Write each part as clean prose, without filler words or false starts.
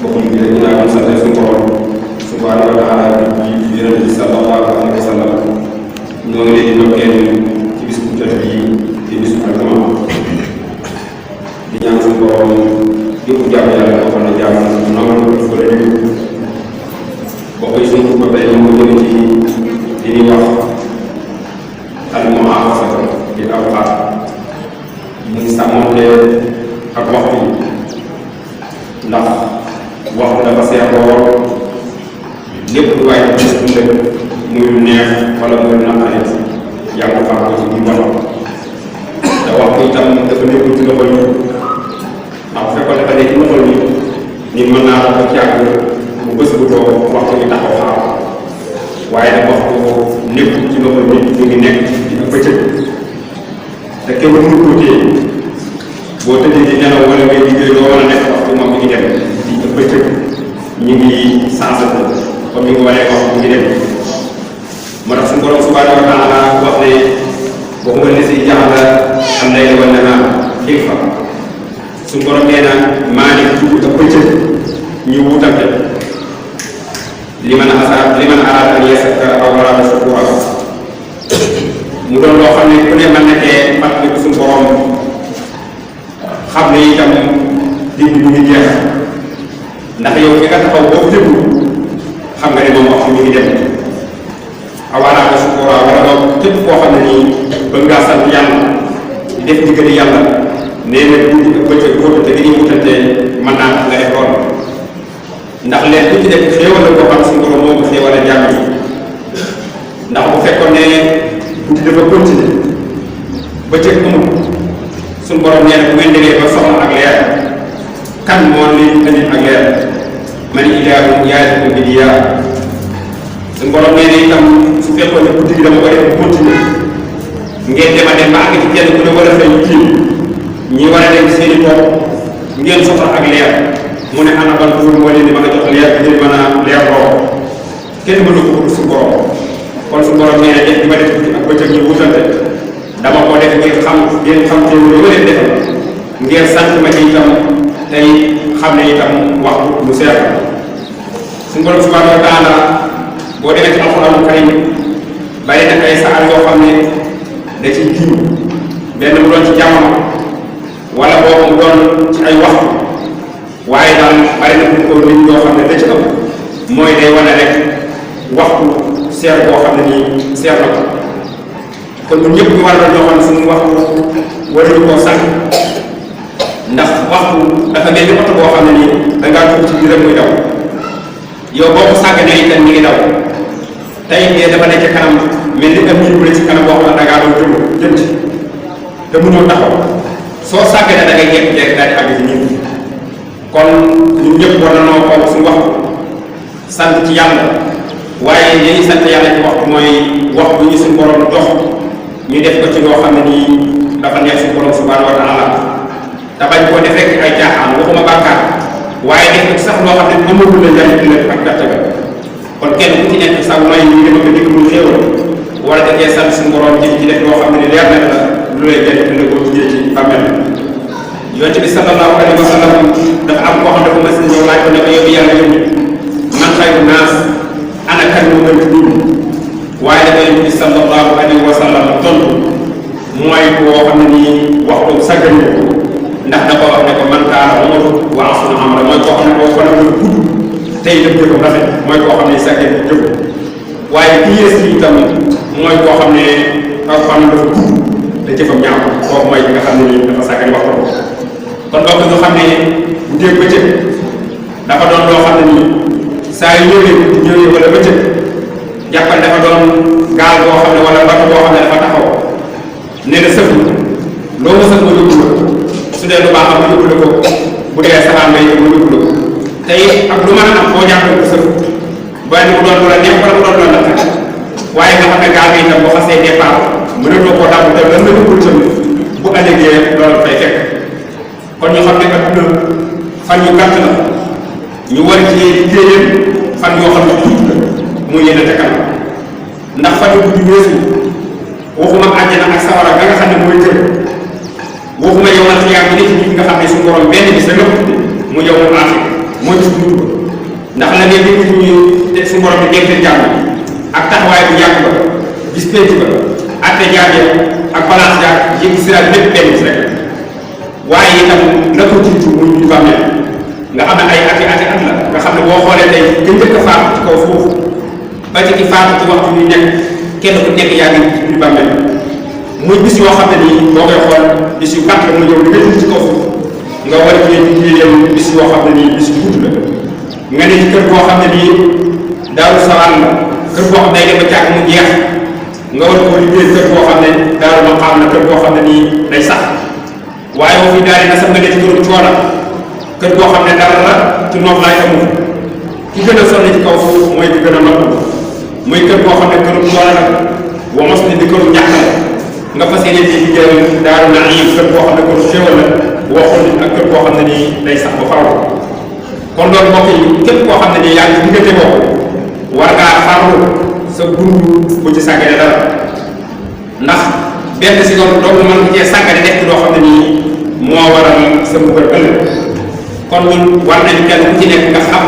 bokk ñu bi ñu naa sant suñu borom subhanahu wa taala bi yonent bi sallallahu alayhi wa sallam ñoo ngi leen di ndokkeel ci bis bu jot bi di bis bu àjjuma di ñaan suñu borom yëpp jàmm yàlla boo xam ne jàmm nangu ko la ñu bokk yi suñu ba tey ñu jëm ci li ñuy wax al muhaafazatu bil awqaat mu ngi sàmmonte ak waxtu yi ndax waxtu dafa seer lool lépp lu waaye def dundal muy lu neex wala muy lu naqari yaa ngi fàq ci biir waxam te waxtu itam dafa nekkul ci loxo yi ndax bu fekkoon dafa nekk ci loxo yi nit mën naa ko ci àgg bu bés bu toog waxtu bi taxaw xaar waaye nag waxtu nekkul ci loxo nit ñu ngi nekk ci bëccëg te kenn mënu ko téye boo tëddee di nelaw wala ngay liggéey doo war a nekk waxtu moom mi ngi dem ci bëccëg ñu ngi sensé comme ni nga waree wax mu ngi dem moo tax suñu borom subhanahu wa taala wax ne waxuma ne si jaxla am lay wan na naa xiifa suñu borom nee na maa ngi dugg ak bëccëg ñu wutante li man araada an yasakkara aw araada shukura mu doon loo xam ne ku ne mën na cee fàttali ko suñu borom xam ne itam digg bi ngi jeex ndax yow fi nga taxaw boobu déglu xam nga ne moom waxtu mi ngi dem awaaraaka sukura wala boog képp koo xam ne nii bëgg ngaa sant yàlla di def diggante yàlla nee na guddi ak bëccëg wutante gi ñuy wutante mën naa tax nga def lool ndax leen ku ci def xéewal la boo xam suñu borom moo ko xéewale jàmm yi ndax bu fekkoon ne guddi dafa continuer bëccëg amul suñu borom nee na bu ngeen demee ba soxla ak leer kan moo leen indi ak leer man ilaahum yaatikum bi diyaa suñu borom nee na itam su fekkoon ne guddi gi dama ko def continuer ngeen dem a dem ba àgg ci kenn ku ne war a fay kii ñi war a dem seeni tool ngeen soxla ak leer mu ne ana ban buur moo leen di mën a jox leer bi ngeen mën a leer loo kenn mënu ko wut suñu borom kon suñu borom nee na def di ma def guddi ak bëccëg ñu wutante dama ko def ngeen xam te lu ma leen defal ngeen sant ma ci itam tey xam ne itam waxtu mu seer suñu borom subhanahu wa taala boo demee ci alxuraanul karim bari na ay saar yoo xam ne da ciy giñ benn mu doon ci jamono wala boobu mu doon ci ay waxtu waaye daal bari na bu ko nit yoo xam ne da ci ëpp mooy day wane rek waxtu seer boo xam ne nii seer na ko kon ñun ñëpp ñu war a joxoon suñu waxtu waruñu koo sànq ndax waxtu dafa mel ni oto boo xam ne nii da ngaa dugg ci biir rek muy daw yow boo ko sàgganee itam mi ngi daw tey jii dafa nekk ci kanam mel ni am ñu ci kanam boo xam ne da ngaa doon jëm ci te mënoo taxaw soo sàgganee da ngay jékki-jékki daal di àgg ci ñun kon ñun ñëpp war na noo xool suñu waxtu sant ci yàlla waaye li ñuy sant yàlla ci waxtu mooy waxtu ñu suñu borom dox. ñu def ko ci loo xam ne nii dafa neex suñu borom subhanahu wa taala te bañ koo def rek ay jaaxaan waxuma bàkkaar waaye def ko ci sax loo xam ne amagul la njariñ ëllëg ak gàtt ga kon kenn ku ci nekk sax may ñu dema ko dikk muy xéewal war a dafee sant suñu borom ci def loo xam ne ni leer na la lu lay jariñ ëllëg boo jugee ci bàmmeel yonent bi sallallahu alayhi wa sallam dafa am koo xam ne dafa mas ñëw laaj ko ne ko yow yàlla yónni man xayru naas ana kan moo gën ci nit waaye dafa yonent bi sallallahu alayhi wa sallam tontu mooy koo xam ne nii waxtu sàggan ko ndax dafa wax ne ko man kaana umruhu wa ahsana amala mooy koo xam ne koo fanam lu gudd tey def jëfam rafet mooy koo xam ne sàggan jëf waaye ki yées ci itam mooy koo xam ne aw fanam dafa gudd te jëfam ñaaw kooku mooy ki nga xam ne nii dafa sàggan waxtu kon donc ñu xam ne bu dee bëccëg dafa doon loo xam ne nii saa yu ñëwee wala bëccëg jàppal dafa doon gaal boo xam ne wala bato boo xam ne dafa taxaw nee na sëf loo ma sëf ma yóbbu la su dee lu baax am ma yóbbu la ko bu dee saxaan may ma yóbbu la ko tey ak lu mën a am boo jàppal ko sëf ba mu doon lu la neex wala mu doon lu la naqari waaye nga xam ne gaal bi itam boo xasee départ mënatoo koo dàpp te lan la yóbbul tamit bu ëllëgee loolu fay fekk kon ñu xam ne adduna fan yu gàtt la ñu war ci liggéeyam fan yoo xam ne tuuti la muy yenn te kanam ndax fan yu guddi weesu waxuma àjjana ak sawara nga xam ne mooy kër waxuma yow nag xiyaam bi nit ñi nga xam ne suñu borom benn bi sa lépp mu yow mu aafi mooy bis bu mujj ba ndax la ngay dégg ñu te suñu borom bi dégg jàmm ak taxawaay bu yàgg ba bis pénc ba atte jaaje ak balance jaar yëgi siraat lépp benn bis rek waaye itam la ko jiitu muy ñu bàmmeel nga xam ne ay ati at la nga xam ne boo xoolee tey ka njëkk a faatu ci kaw foofu ba ci ki faatu ci waxtu ñu nekk kenn ku nekk yaa ngi ñu bàmmeel muy bis yoo xam ne nii boo koy xool bis yu gàtt la mu ñëw di nga ci kaw foofu nga war a jëlee bis yoo xam ne nii bis yu gudd la nga ne ci kër boo xam ne nii daaru sawaan la kër boo xam ne day dem ba càgg mu jeex nga war ko liggéey kër boo xam ne daaru ma xam na kër boo xam ne nii day sax waaye boo fi daal di na sax nga ne ci këru coono kër boo xam ne dara la ci noom laay amul ki gën a sonn ci kaw foofu mooy ki gën a nopp muy kër boo xam ne këru coono la wa mos ni di këru ñàkk la nga fas yéene ci liggéey daaru na yi kër boo xam ne këru xéwal la waxul nit ak kër boo xam ne nii day sax ba faaw kon loolu mbokk yi képp koo xam ne nii yaa ngi diggante boobu war ngaa farlu sa dund bu ci sàggane dara ndax benn si doon doomu mën nga cee sàggane nekk loo xam ne nii moo waral sa mbugal ëllëg kon ñun war nañu kenn ku ci nekk nga xam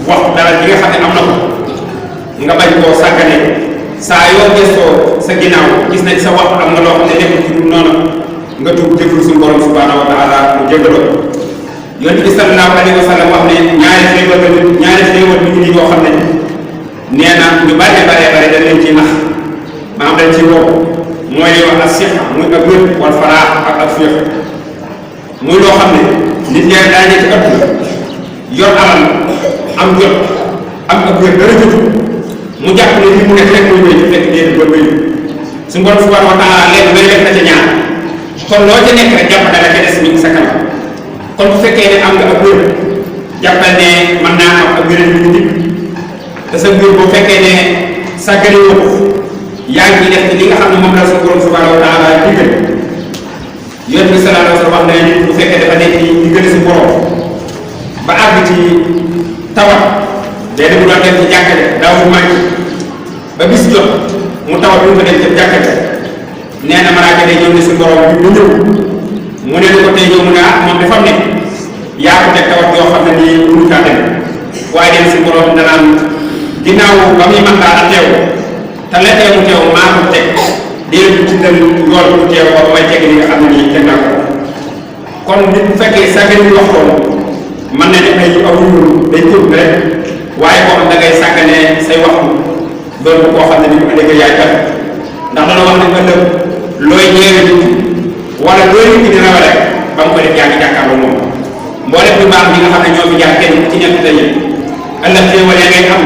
wax dara li nga xam ne am na ko nga bañ koo sàggane saa yoo gëstoo sa ginnaaw gis nañ sa wax am nga loo xam ne nekk ci dul noonu nga tuub jéggalu suñu borom subhanahu wa taala mu jéggaloo yonent bi sallallahu alayhi wa sallam wax ne ñaari xéewal mi ngi nii yoo xam ne nee na ñu bare dañ leen ciy nax maanaam dañ ciy wow mooy li wax ak sixa muy ak wér wal faraax ak féex muy loo xam ne nit ñaar daa nekk ci ëpp yor alal am jot am ak wér dara jotu mu jàpp ne li mu nekk rek mooy wéy fekk déedéet ba wéy suñu borom subhanahu wa taala leen may def na ca ñaar kon loo ca nekk rek jàpp dala ca des mi ngi sa kanam kon bu fekkee ne am nga ak wér jàppal ne mën naa am ak wér ñu ngi te sa wér boo fekkee ne sàggane woo yaa ngi def li nga xam ne moom la suñu borom subhanahu wa taala digal yonent bi sallallahu alayhi wa sallam wax na nit bu fekkee dafa nekk ci digal si borom ba àgg ci tawat day dem bu doon dem ci jàkkale daawul màcc ba bis jot mu tawat bu ko dem ci jàkkale nee na malaaka day ñëw ne si borom bi mu ñëw mu ne lu ko tey ñëw mu ne ah moom dafa nekk yaa ko teg tawat yoo xam ne nii mënu kaa dem waaye dem si borom danaan ginnaaw ba muy mën daal a teew te la teew mu teew maa ko teg déedéet bu tindal yool bu teew ba may teg li nga xam ne nii teg naa ko kon nit bu fekkee sàggane ñu wax loolu mën na def ay aw day tëb rek waaye boo xam da ngay sàggane say waxtu doon koo xam ne ni bu ëllëgee yaay kat ndax dana wax ne ëllëg looy ñeewe nit wala looy nit ki dina rek ba mu ko def yaa ngi jàkkaarloo moom mboolem ñu baax ñi nga xam ne ñoo fi jaar kenn ci nekk tey ëllëg xéewal yaa ngay am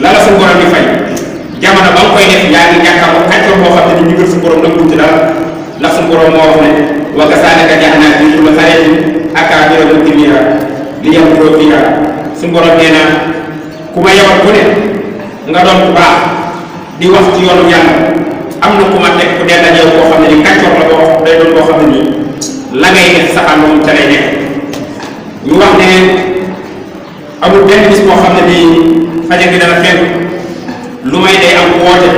la la suñu borom di fay jamono ba nga koy def yaa ngi jàkkaarloo kàccoor boo xam ne ni ñu gën suñu borom nanguwul ci dara ndax suñu borom moo wax ne wa kazaalika ja'alnaa fii kulli qaryatin akaabira mujrimiihaa liyamkuruu fiihaa suñu borom nee na ku ma yawal ku ne nga doon ku baax di wax ci yoonu yàlla am na ku ma teg ku dend ak yow koo xam ne ni kàccoor la boo day doon boo xam ne nii la ngay def saxal moom ca lay nekk ñu wax ne amul benn bis boo xam ne nii fajar gi dana fenn lu may day am woote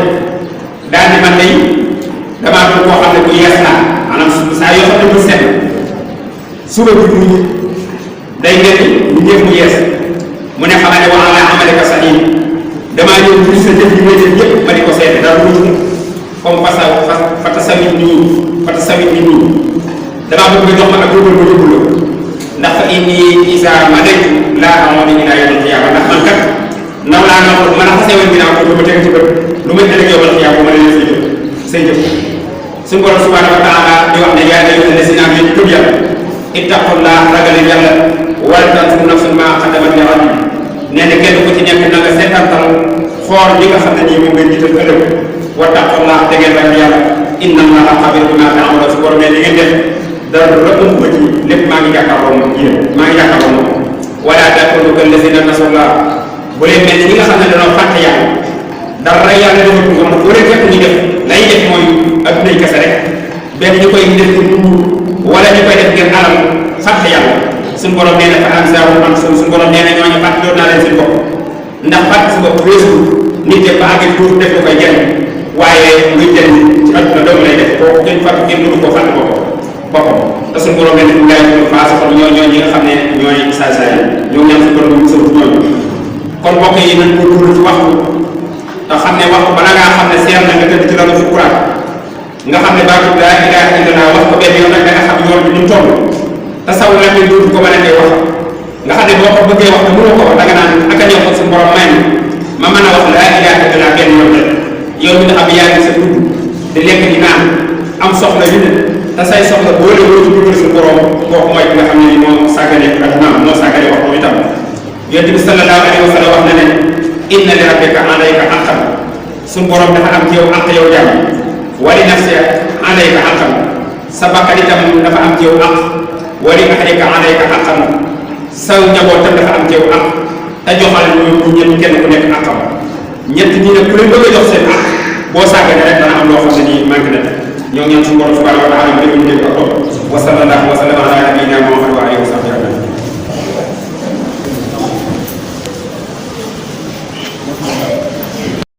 daal di man day damaa doon koo xam ne bu yees laa maanaam saa yoo xam ne bu set suba bi mu day nekk ñu ñëpp mu yees mu ne xamal ne wa alaa amalika sahiih damaa ñëw pour sa jëf yi may jëf yëpp ma di ko seete dara lu ci comme fata samit nii damaa bëgg nga jox ma ak yóbbal ma yóbbul la ndax fa inni isa ma nekk laa amoon ni ilaa yawmal qiyaama ndax man kat ndaw laa nga xam man a xasee woon ginnaaw ko ba teg ci bët lu may ëllëg yawmal qiyaama ma leen say jëf suñu borom subhanahu wa taala di wax ne yaa ayyuhaa llaziina aamanuu gëm yàlla ittaqullaaha ragal yàlla wal tanzur nafsun maa qaddamat li ghad nee na kenn ku ci nekk na nga seetantal xool li nga xam ne nii moom nga jiital ëllëg wattaqullaaha te ngeen ragal yàlla inna allaaha xabiirun bimaa ta'maluun su borom ne li ngeen def dara rëbb ko ci lépp maa ngi jàkkaarloo moom yéen maa ngi jàkkaarloo moom wala takuunu kallaziina nasullaaha bu leen mel ni ñi nga xam ne dañoo fàtte yàlla dara yàlla defal ko xam ne boo leen fekk ñu def lay def mooy addunay kese rek benn ñu koy def ci dund wala ñu koy def ngeen alal fàtte yàlla suñu borom nee na fa ansaahum anfusahum suñu borom nee na ñooñu fàtte doon naa leen seen bopp ndax fàtte si bopp weesu nit de ba àgg tuuti def lu koy jëriñ waaye luy jëriñ ci adduna doomu lay def kooku kenn fàtte kenn mënu koo fàtte boppam te suñu borom ne bu laay ñu faase kon ñoo ñi nga xam ne ñooy saay-saay ñoo ñaan suñu borom mu sëfu ñooñu kon mbokk yi nañ góorgóorlu ci waxtu te xam ne waxtu bala ngaa xam ne seer na nga tëdd ci rajo Fukuraat nga xam ne baatu laa ilaaha illallaah wax ko benn yoon nag da nga xam yoon bi ñu toll te saw la ñu dootu ko mën a wax nga xam ne boo ko bëggee wax te mënoo ko wax da nga naan ak a ñëw ko suñu borom may ma mën a wax laa ilaaha illallaah benn yoon rek yow mi nga xam ne yaa ngi sa dugg di lekk di naan am soxla yu ne te say soxla boole woo ci dugg suñu borom kooku mooy ki nga xam ne ni moo sàggane ak naam moo sàggane wax moom itam yonent bi sallallahu alayhi wa sallam wax na ne inna li rabbika alayka haqqan suñu borom dafa am ci yow àq yow jàmm wali nafsika alayka haqqan sa bakkan itam dafa am ci yow àq wali ahlika alayka haqqan sa njaboot tam dafa am ci yow àq te joxal ñu ñëpp kenn ku nekk àqam ñett ñi nag ku leen bëgg a jox seen àq boo sàggane rek dana am loo xam ne nii manqué na ñoo ñaan suñu borom subhanahu wa taala mu def ñu dégg ak topp wa sallallahu wa sallam ala nabiyyina Muhammad wa alihi wa sallam